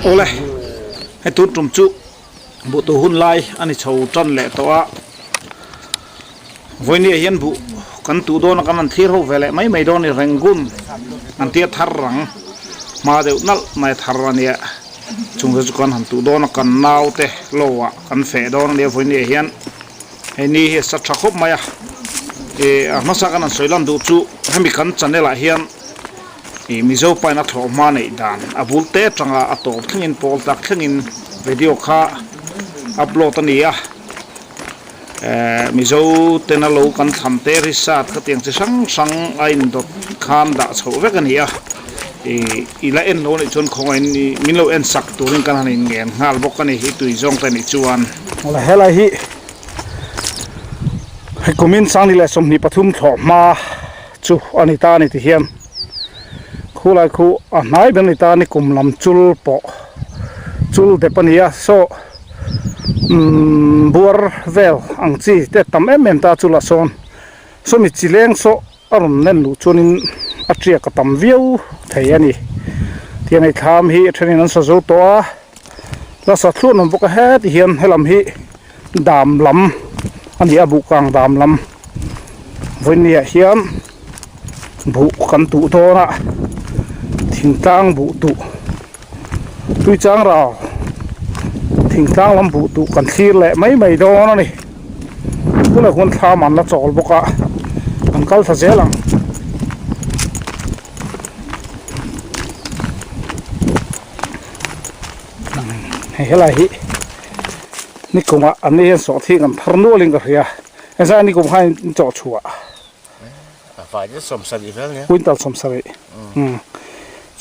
Awle, hei tun tum chu buh tu hun lai a ni chho tan leh tawh a, vawinia hian buh kan tuh dawn a kan han thlir ho ve leh mai mai dawn a ni, Rangoon an tia thar rang hma deuh nalh mai a thar a nia, chung te chu kan han tuh dawn a kan naute lo ah kan feh dawn a nia vawinia hian. Hei ni hi a sa tha khawp mai a, ih a hmasa kan han sawi lan duh chu hemi kan channel ah hian ih Mizo pain a thlawh hma neih dan a bul te atanga a tawp thlengin pawl tak thlengin video kha upload a ni a, eh Mizo tena lo kan thlan te risat khatiang chi hrang hrang a indawt khan dah chhoh vek a ni a, ih i la en lo anih chuan khawngaih in ih min lo en sak turin kan han inngen nghal bawk a ni i tui zawng te nih chuan. Helai hi hei kumin sangni leh 23 thlawh hma chu a ni ta a ni ti hian khulai khu a hnai ber a ni ta a ni kum lam chul pawh chul dep a ni a saw umm buar vel ang chi te tam em em ta a chulah sawn sawmi chi leng saw a rawn len luh chuanin a tiak a tam viau thei a ni tiang hei thlam hi a thenin an sa zo tawh a la sa thluah nawm bawk a heti hian helam hi dam lam a ni a buhkang dam lam vawinia hian buh kan tuh dawn a thingtlang buh tuh tuichang rau thingtlang lam buh tuh kan thlir leh mai mai dawn a ni. Tunah khuan thlam an la chawl bawk a an kal thla zel ang. Hei helai hi nikum ah an ni hian sawhthing an thar nual in ka hria heng nikum khan in chawh chhuah quintal 70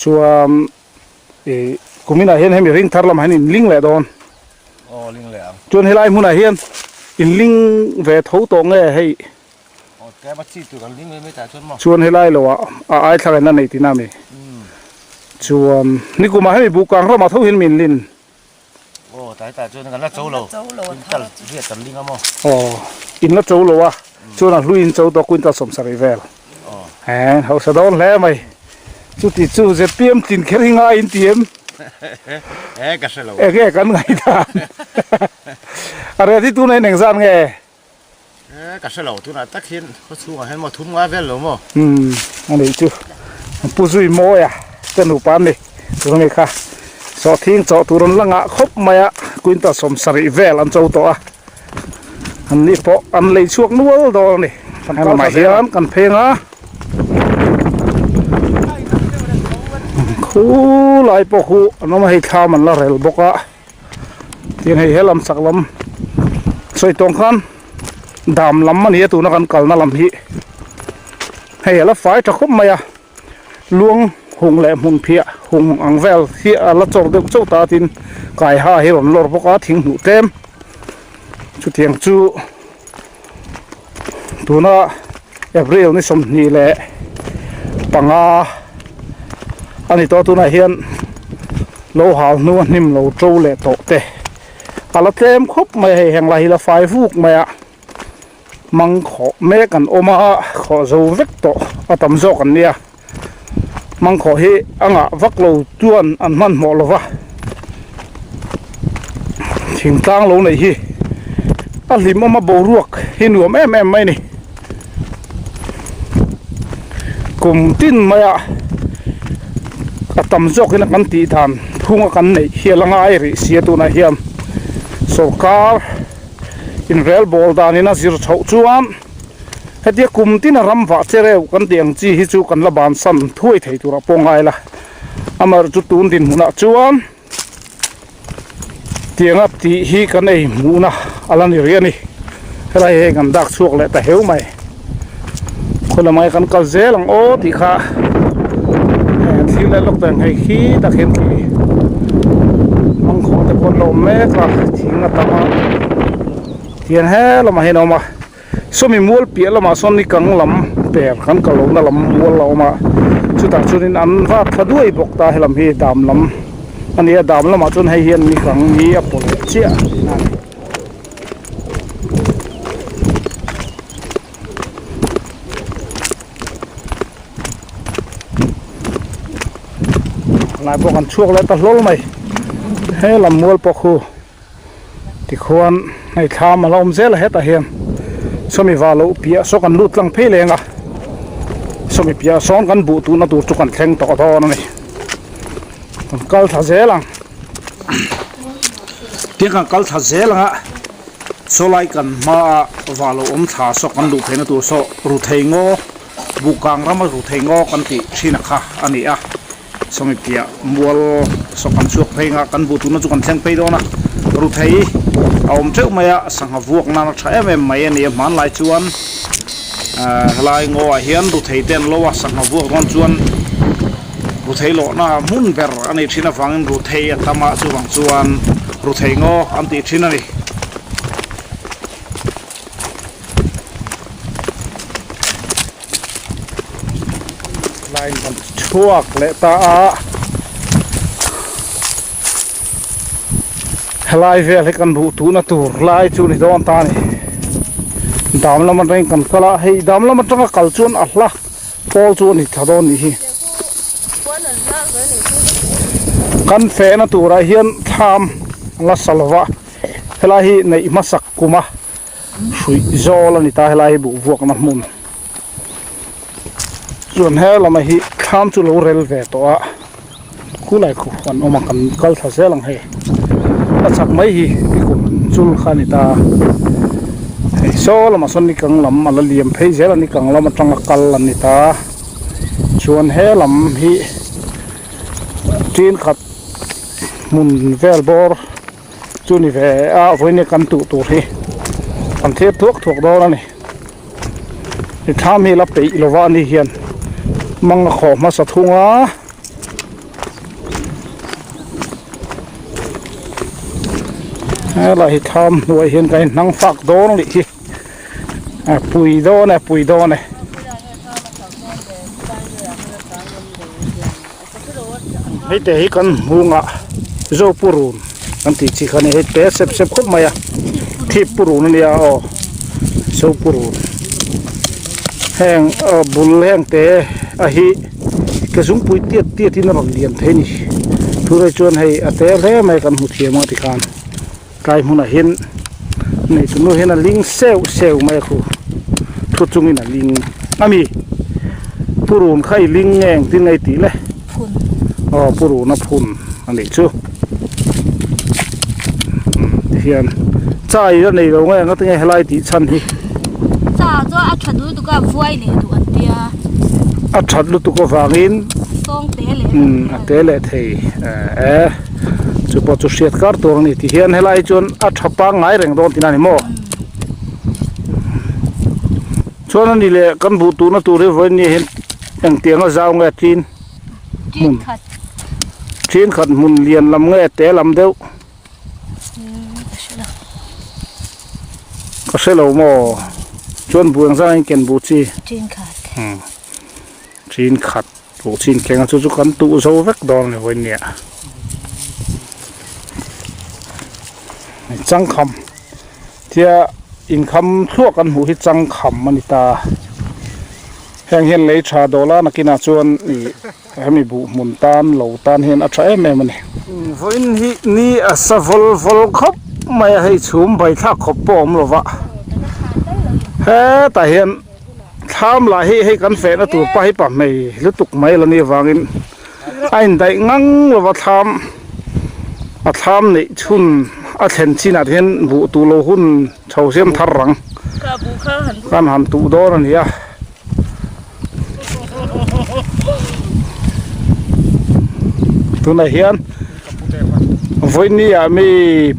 chuan Ih kuminah hian hemi ring thar lamah hian in ling leh dawn. Aw ling leh ang. Chuan helai hmunah hian in ling ve tho tawh nge hei. Aw tlem a chi tur an ling ve mai tah chuan maw. Chuan helai lo ah a ai thlak in a nei tihna ami. Chuan nikumah hemi buhkang ramah tho hian min lin. Aw tlai tah chuan kan la cho lo. Quintal riat kan ling a maw. Aw in la cho lo a chuan a hlui in cho tawh quintal 70 vel. Aw. He hausa dawn hle mai. Chuti chu ZPM tlin kher hi ngai in ti em? He ka hre lo. Enge kan ngaihdan. A rel hi tunah hian engzat nge? He ka hre lo tunah tak hian khaw chhungah hian maw thum ngai vel lo maw? Umm a nih chu Pu Zui Mawia te nupa an ni tuna mi kha sawhthing chawh tur an la ngah khawp mai a quintal 70 vel an cho tawh a an ni pawh an lei chhuak nual dawn a ni helamah hian kan pheng a khulai pawh khu an awm a hei thlam an la rel bawk a. Tin hei helam chak lam sawi tawng khan dam lam a ni a tuna kan kalna lam hi hei a la fai tha khawp mai a luang hung leh hmun phiah hung ang vel hi a la chawr deuh chauh ta tin kai ha hi a rawn lawr bawk a thing hnuh tlem chutiang chu tuna April ni 25 a ni tawh tunah hian lo hal hnu a hnim lo to leh tawh te a la tlem khawp mai a hei heng lai hi la fai vuk mai a mang khawh mek an awm a khawh zo vek tawh a tam zawk an nia mang khawh hi a ngah vak lo chuan an hmanhmawh lo va thingtlang lo neih hi a hlim awm a boruak hi nuam em em mai a ni kum tin mai a a tam zawk in a kan tih dan phung a kan neih hi a la ngai rih sia tunah hian sawrkar inrel bawl dan in a zir chhoh chuan hetia kum tin a ram vah che reuh kan tih ang chi hi chu kan la bansan thuai thei tur ah pawh ngai la amaherawhchu chu tun dinhmunah chuan Tianga tih hi kan ei hmuhna a la ni rih a ni helai hei kan dak chhuak leh ta heu mai khawi lamah hian kan kal zel ang aw tih kha hei an thlir leh lawk ta ang hei khi tak hian khi mangkhawh te pawh an lo awm mek a thing a tam a tiang he lamah hian a awm a sawmi mual piah lamah sawn ni kang lam per kan kal lohna lam mual a awm a chutah chuanin an vat thla duai bawk ta helam hi dam lam a ni a dam lamah chuan hei hian ni kang hi a pawlh leh chiah a ni. Lai pawh kan chhuak leh ta hlawl mai. He lam mual pawh khu tikhuan hei thlam a la awm zel a hetah hian sawmi va loh piah saw kan lut tlang phei leng a sawmi piah sawn kan buh tuhna tur chu kan thleng tawh dawn a ni kan kal thla zel ang tiang kan kal thla zel ang a saw lai kan hmaa va lo awm thla saw kan luh theihna tur saw ruthei ngaw Bukang rama ruthei ngaw kan tih thin a kha a ni a, sawmi piah mual saw kan chhuak phei nga kan buh tuna chu kan thleng phei dawn a, ruthei a awm teuh mai a, sangha vuak nan a tha em em mai a ni a, hmanlai chuan ahh helai ngaw ah hian ruthei te an lo a, sangha vuak dawn chuan ruthei lawhna hmun ber a nih thin avangin ruthei a tam a, chuvang chuan ruthei ngaw an tih thin a ni. Line kan chhuak leh ta a helai vel hi kan buh tuhna tur lai chu ni dawn ta a ni dam lam atangin kan kal a hei dam lam atanga kal chuan a hla pawl chu a ni thla dawn nih hi kan fehna turah hian thlam a la sa lova helai hi neih hmasak kuma hruih zawl a ni ta helai hi buh vuakna hmun chuan he lama hi thlam chu lo rel ve tawh a khulai khu an awm a kan kal thla zel ang hei a chak mai hi nikum chul kha a ni ta hei saw lamah sawn ni kang lam a la liam phei zel a ni kang lam atanga kal an ni ta chuan he lam hi thenkhat hmun vel bawr. Chu ni ve a vawiin kan tuh tur hi kan thlir thuak thuak dawn a ni. I thlam hi la peih lova ani hian mang a khawh hmasa thung a. Helai hi thlam hnuai hian kan inhnang fak dawn a nih hi a pui dawn e pui dawn e. Hei te hi kan hmungah zo purun kan tih chi kha a ni hei te sep sep khawp mai a thip purun a nia aw zo purun heng aw bul heng te a hi ke zungpui tiat tiat in a rawn lian thei a ni tunah chuan hei a te hle mai kan hmu thiam ang tikhan tlai hmunah hian nei chu nu hian a ling seuh seuh mai a khu thu chungin a ling a mi purun kha i ling nge engtin nge i tih le aw purun a phun a nih chu umm tihian cha i la nei lo nge engati nge helai tih chhan hi cha chuan a that lutuk a vuai leh duh an tia a that lutuk avangin sawng te leh umm a te leh thei eh. Chu pawh chu hriat kar tur a ni ti hian helai hi chuan a tha pangngai reng dawn tihna a ni maw? Chuan a ni leh kan buh tuhna tur hi vawiin ni hian engtiang a zau nge tin hmun tin khat hmun lian lam nge te lam deuh ka hre lo maw? Chuan buh engzah nge ken buh chi? Tin khat. Buh chin keng a chu chu kan tuh zo vek dawn a ni vawiin nia. Changkham tia inkham thluak kan hmuh hi changkham a ni ta. Heng hian lei tha dawl a nakinah chuan ih hemi buh hmun tan lo tan hian a tha em em a ni. Vawiin hi ni a sa vawl vawl khawp mai a hei chhum bai thlak khawp pawh a awm lo va. Hetah hian. Thlam lah hi hei kan fehna tur pa hi pa hmei lutuk mai la ni avangin a indaih ngang lova thlam a thlam neih chhun a thlen chinah te hian buh tuh lo hun chho siam thar rang kan han tuh dawn a ni a. Tunah hian vawiini ah mi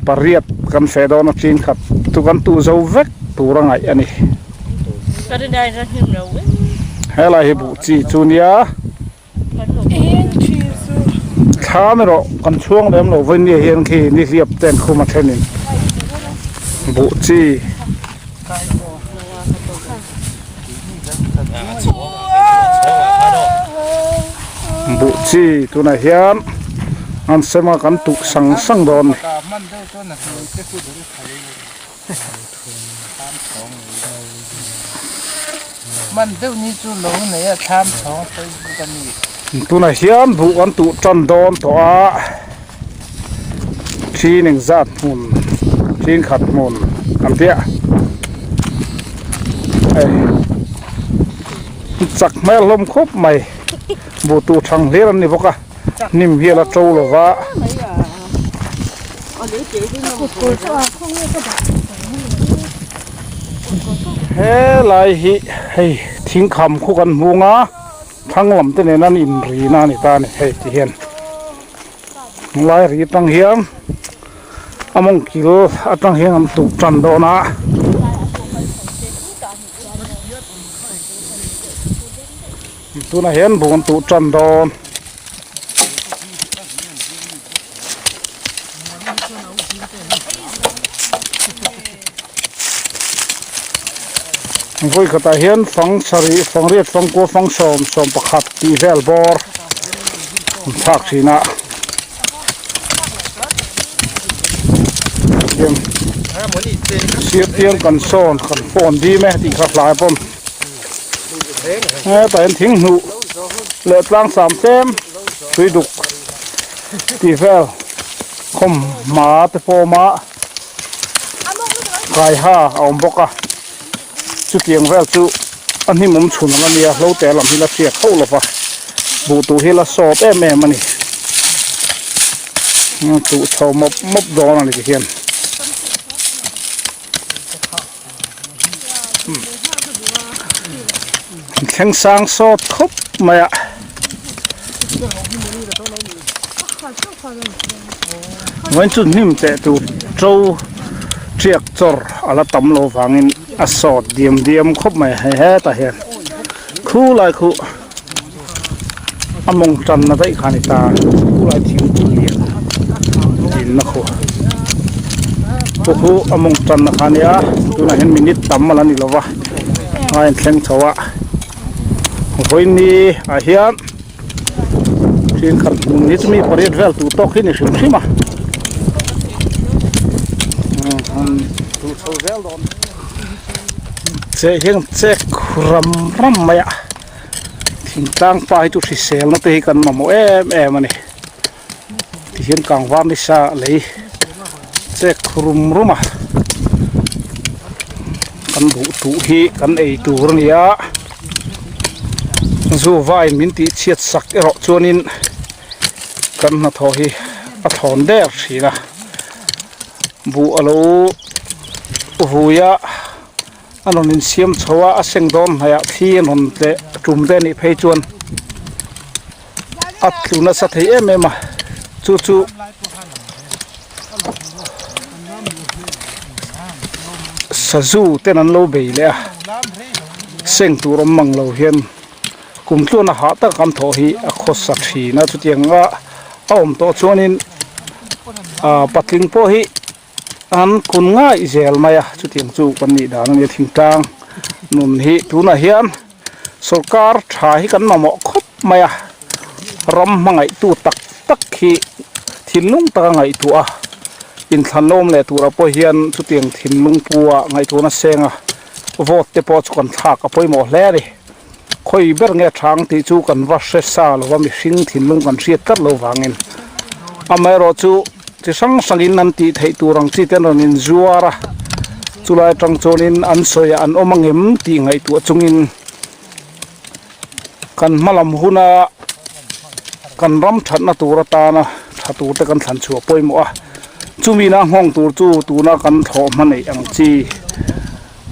pariat kan feh dawn a thenkhat chu kan tuh zo vek tur a ngaih a ni. Helai hi buh chi chu nia thlam erawh kan chhuang lem lo vawiin ni ah hian khi nihliap te an khum a thenin buh chi. Buh chi tunah hian an sem a kan tuh sang sang dawn a ni. Tunah hian buh kan tuh tan dawn tawh a thin engzat hmun thin khat hmun an tia hei chak hmel hlawm khawp mai buh tuh thang hlir an ni bawk a hnim hi a la to lo va. Helai hi hei thingkham khu kan hmung a thlang lam te nen an inri na a ni ta a ni hei ti hian lai ri atang hian a mawng kil atang hian an tuk tan dawn a. Tunah hian bung an tuh tan dawn. Vawi khatah hian fang sarih fang riat fang kua fang sawm sawm pakhat tih vel bawr an thlak thin a sir tiang kan sawn kan phone dim e tih kha hlai pawn. Hetah hian thing hnuh leh tlang sam tlem tui duk tih vel khawm hma te pawm a kai ha a awm bawk a chutiang vel chu a hnim awm chhun ang a nia hlo te lam hi la hriat hauh lo va buh tur hi la sawt em em a ni tuh chho mawp mawp dawn a ni ti hian. Thleng sang sawt khawp mai a. Vawiin chu hnim teh tur to tiak chawr a la tam lo vangin a sawt diam diam khawp mai a hei hetah hian khu lai khu a mawng tanna daih kha a ni ta khu lai thingpui lian dinna khu chu khu a mawng tanna kha a nia tunah hian minute tam a la ni lova a inthleng chho a vawiini ah hian thenkhat hmun hi chu mi pariat vel tur tawk hi a ni hrim hrim a duh chho zel dawn che hian chek ram ram mai a. Thingtlang pa hi chu hriselna te hi kan mamawh em em a ni tihian kangvar nisa lei chek rum rum a kan duh tuh hi kan ei tur a ni a zu vain min tih chhiat sak erawh chuanin kan hnathawh hi a thlawn der thin a buh a lo vui a. A rawn insiam chho a a seng dawn hnaihah thli a rawn tleh tum te anih phei chuan a tlu nasa thei em em a chu chu sazu ten an lo bei leh a seng tur awm mang lo hian kum tluan a hah tak an thawh hi a khawsa thin a chutiang a a awm tawh chuanin ah patling pawh hi. An kun ngaih zel mai a chutiang chu kan nih dan a nia thingtlang nun hi tunah hian sawrkar tha hi kan mamawh khawp mai a ram hmangaihtu tak tak hi thinlung taka ngaihtuah a inthlanawm leh turah pawh hian chutiang thinlung pua ngaihtuahna seng a vote te pawh chu kan thlak a pawimawh hle a ni khawi ber nge thang tih chu kan va hre sa lova mihring thinlung kan hriat tlat lo vangin amaherawhchu. Chi hrang hrangin an tih theih tur ang chi te an rawn inzuar a chulai atang chuanin an sawi ah an awm angem tih ngaihtuah chungin kan hma lam huna kan ram thatna tur atana tha tur te kan thlan chhuah pawimawh a chumi na nghawng tur chu tuna kan thlawh hma neih ang chi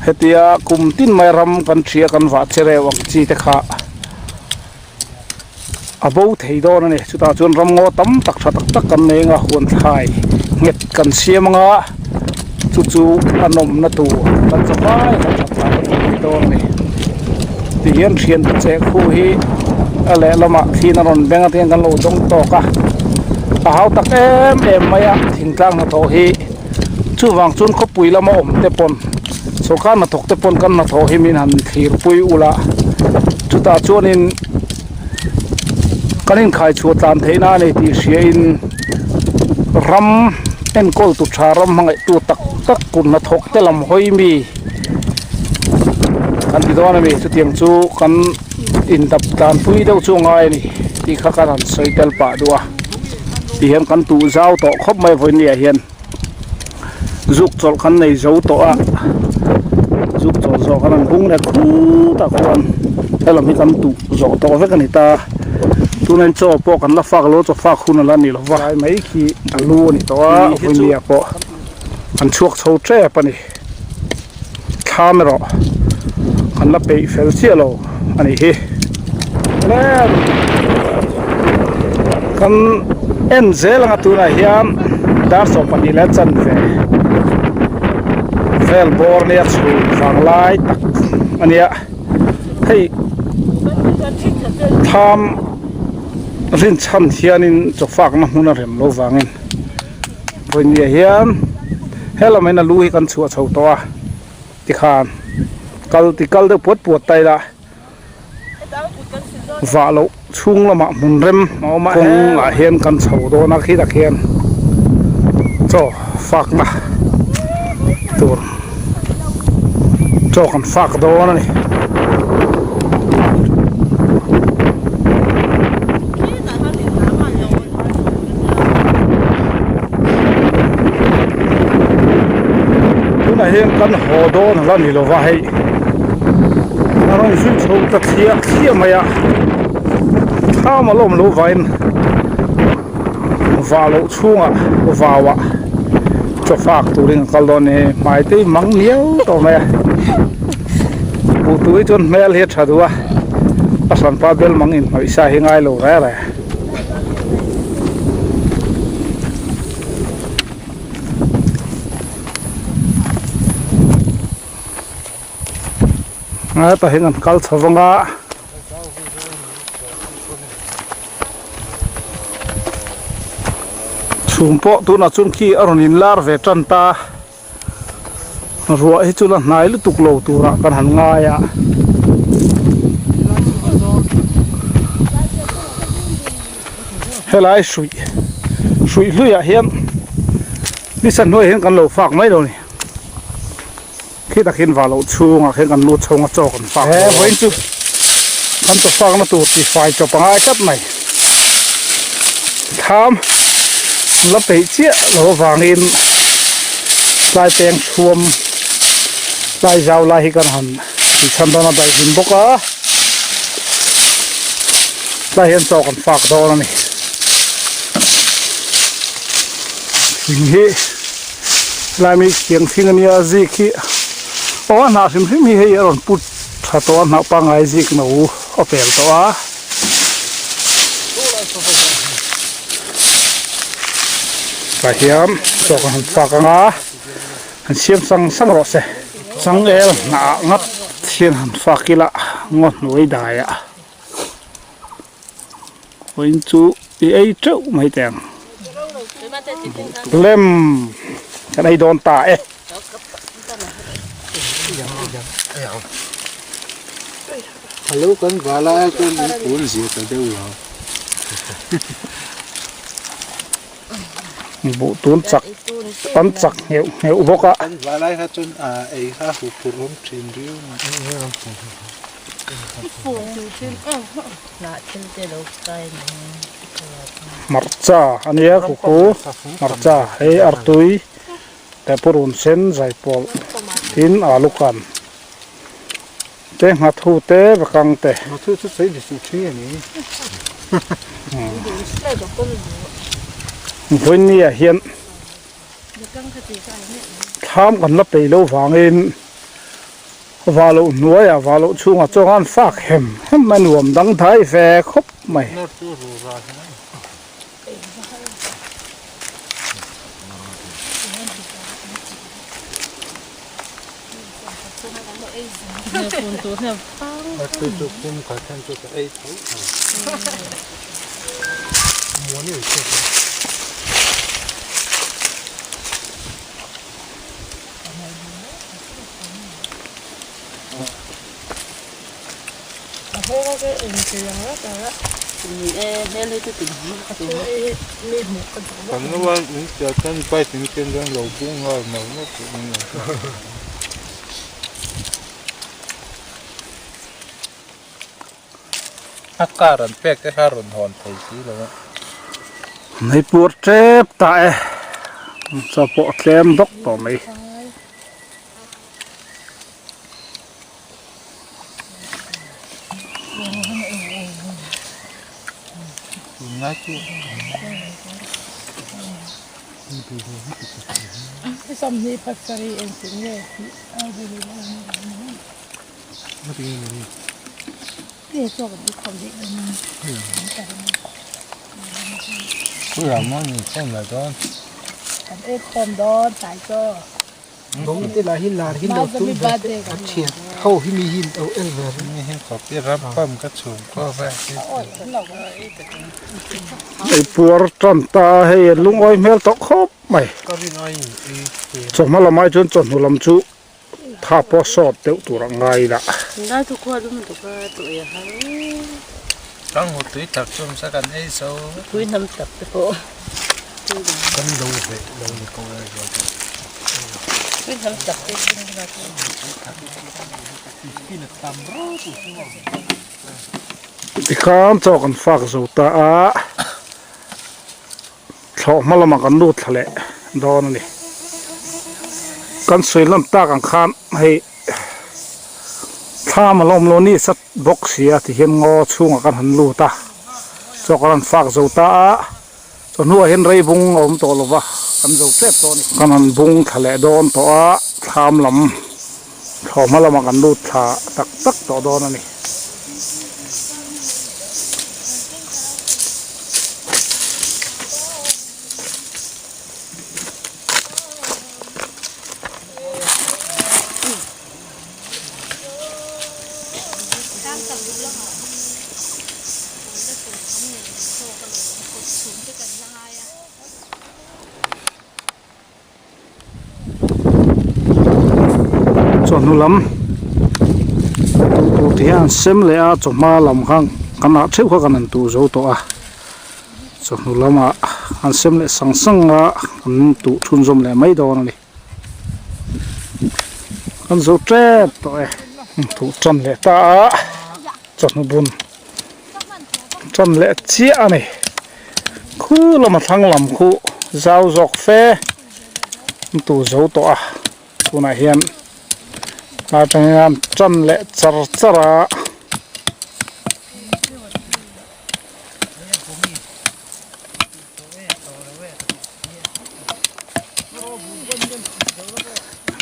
hetia kum tin mai ram kan ṭhia kan vah che reuh ang chi te kha. A bo thei dawn a ni chutah chuan ramngaw tam tak tha tak tak kan nei anga huan thlai nghet kan siam anga chu chu a nawmna tur kan za vai kan that thlai kan awm thei dawn a ni tihian thian te cheh khu hi a lehlamah thliin a rawn beng a tihian kan lo dawng tawk a a hau tak em em mai a thingtlang hnathawh hi chuvang chuan khawpui lama awm te pawn Sawrkar hnathawk te pawn kan hnathawh hi min han thlirpui ula chutah chuanin kan inkhai chhuah tlan theihna a ni tih hriain ram enkawl tu tha ram hmangaihtu tak tak kut hnathawk te lam hawi mi kan ti dawn a ni chutiang chu kan indap tlanpui deuh chu a ngai a ni. tih kha kan han sawi tel pah duh a ti hian kan tuh zau tawh khawp mai vawinia hian zuk chawlh kan nei zo tawh a zuk chawlh zawh kan han bung leh khutah khuan helam hi kan tuh zawh tawh vek a ni ta tunah chaw pawh kan la fak lo chaw fak hun a la ni lo va lai mai khi a lu a ni tawh a vawinia pawh an chhuak chho tep a ni thlam erawh an la peih fel chiah lo a nih hi kan en zel anga tunah hian dar 12 leh chanve vel bawr nia chhun vang lai tak a nia hei thlam rinchhan hianin chaw fakna hmun a rem lo vangin. Vawinia hian helam hian a lu hi kan chhuah chho tawh a tikhan kal ti kal deuh puat puat ta ila vah loh chhung lamah hmun rem a awm a kawng ah hian kan chho dawn a khitah khian chaw fakna tur chaw kan fak dawn a ni. Tunah hian kan haw dawn a la ni lova hei a rawn zui chho ta thliah thliah mai a thlam a la awm loh vangin vah loh chhungah vau ah chaw fak turin a kal dawn a ni hmai te hi mang miau tawh mai a buh tur hi chuan hmel hi a tha duh a a hranpa bel mang inhnawih sa hi ngai lo reng reng. Hetah hian an kal chho vang a. Chhum pawh tunah chuan khi a rawn inlar ve tan ta. Ruah hi chu la hnai lutuk lo turah kan han ngai a. Helai hruih hruih hluiah hian nisa hnuaiah hian kan lo fak mai lo ni. Khitah khian vah loh chhungah khian kan lut chhung a chaw kan fak he vawiin chu kan chaw fakna tur tih fai chawp a ngai tlat mai thlam la peih chiah lo avangin tlai peng chhuam tlai zau lai hi kan han tih chhan dawn a daihlim bawk a tlai hian chaw kan fak dawn a ni thing hi. Helai mi khiang thing ania zik hi aw a hnah hrim hrim hi hei a rawn put tha tawh a hnah pangngai zik no a pel tawh a. Tah hian chaw kan han fak ang a han siam sang sang rawh se changel hnah ah ngat hian han fak ila ngaw hnuai dai ah vawiin chu i ei teuh mai teh ang lem kan ei dawn ta e. Alo kan vala ai chuan in pawn zia ta deuh lo. Buh tun chak an chak ngheuh ngheuh bawk a. Kan valai kha chuan ei kha huphurh awm thin riau mai. Hmarcha a nia khuku hmarcha hei artui leh purun sen zaipawl tin alu kan te nghathu te vakang te. Vawinia hian thlam kan la peih loh vangin. Va loh hnuaiah va loh chhungah chuan an fak hem hem a nuam dang dai ve khawp mai. A car an pek te kha rawn hawn thei si lo a. Mei puar tep ta e. Chaw pawh a tlem bawk tawh mai. Ei puar tan ta a hei a lungawi hmel tawh khawp mai chawhma lam ai chuan chawhnu lam chu tha pawh sawt deuh tur a ngai ila. Tikhan chaw kan fak zo ta a, thlawh hma lamah kan lut thla leh dawn a ni. Kan sawi lan tak ang khan hei thlam a la awm lo ni sat bawk si a tihian ngaw chhungah kan han lut a, chaw kan han fak zo ta a. Chawhnuah hian rei bung a awm tawh lo va, kan zo tep tawh a ni. Kan han bung thla leh dawn tawh a, thlam lam thlawhhma lamah kan lut thla tak tak tawh dawn a ni. Chawhnu lam tuh tur te hian an sem leh a chawhma lam khan kan ah theuh kha kan han tuh zo tawh a chawhnu lamah an sem leh sang sang a an tuh chhunzawm leh mai dawn a ni. Kan zo tep tawh e tuh tan leh ta a chawhnu bun tan leh chiah a ni khu lama thlang lam khu zau zawk fe an tuh zo tawh a tunah hian a tang hian tan leh char char a.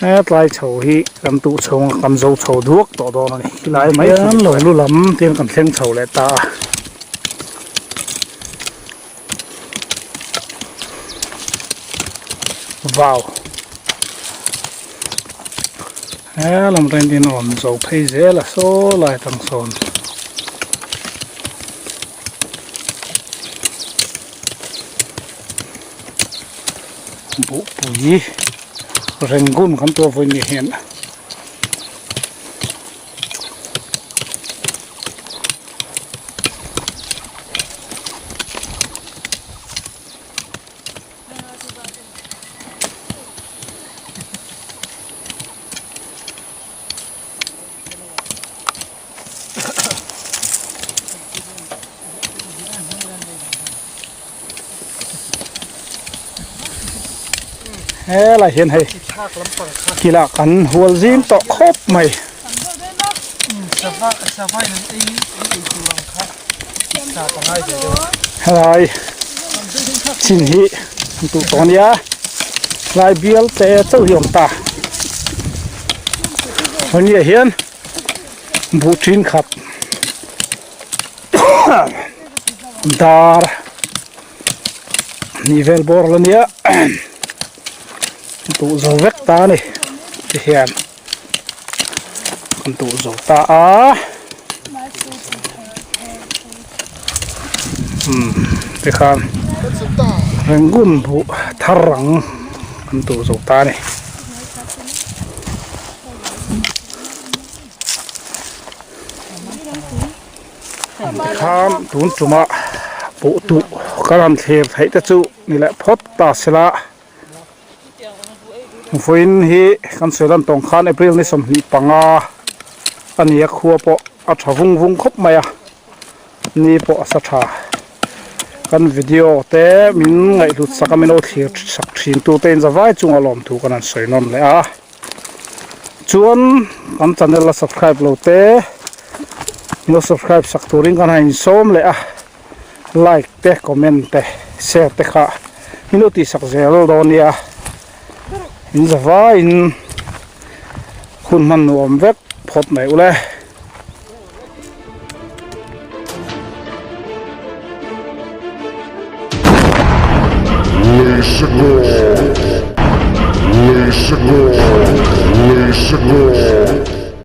He tlai chho hi kan tuh chho ang a kan zo chho duak tawh dawn a ni khilai mai hian lo lu lam te kan thleng chho leh ta a. Vau he lam atangin tin a rawn zo phei zel a saw lai atang sawn. Buhpui Rangoon kan tua vawi ni hian. Helai hian hei kila kan hual zim tawh khawp mai. Helai chin hi an tuh tawh ania helai bial te chauh hi a awm ta. Hawnia hian buh ṭin khat dar hnih vel bawr la nia tuh zo vek ta a ni tihian kan tuh zo ta a umm tikhan rangoon buh thar ang kan tuh zo ta a ni. Tikhan tun tumah buh tuh kan han thlir theih te chu ni leh phawt ta sela vawiin hi kan sawi lan tawng khan April ni 25 a ni a khua pawh a tha vung vung khawp mai a. Ni pawh a sa tha. Kan video te min ngaihhlut sak a min lo thlir sak thin tu te in zavai chunga lawmthu kan han sawi nawn leh a. Chuan kan channel la subscribe lo te min lo subscribe sak turin kan han insawm leh a. Like te comment te share te kha min lo tihsak zel dawn nia. In zavaiin hun hman nuam vek phawt mai ule. Lei Lei.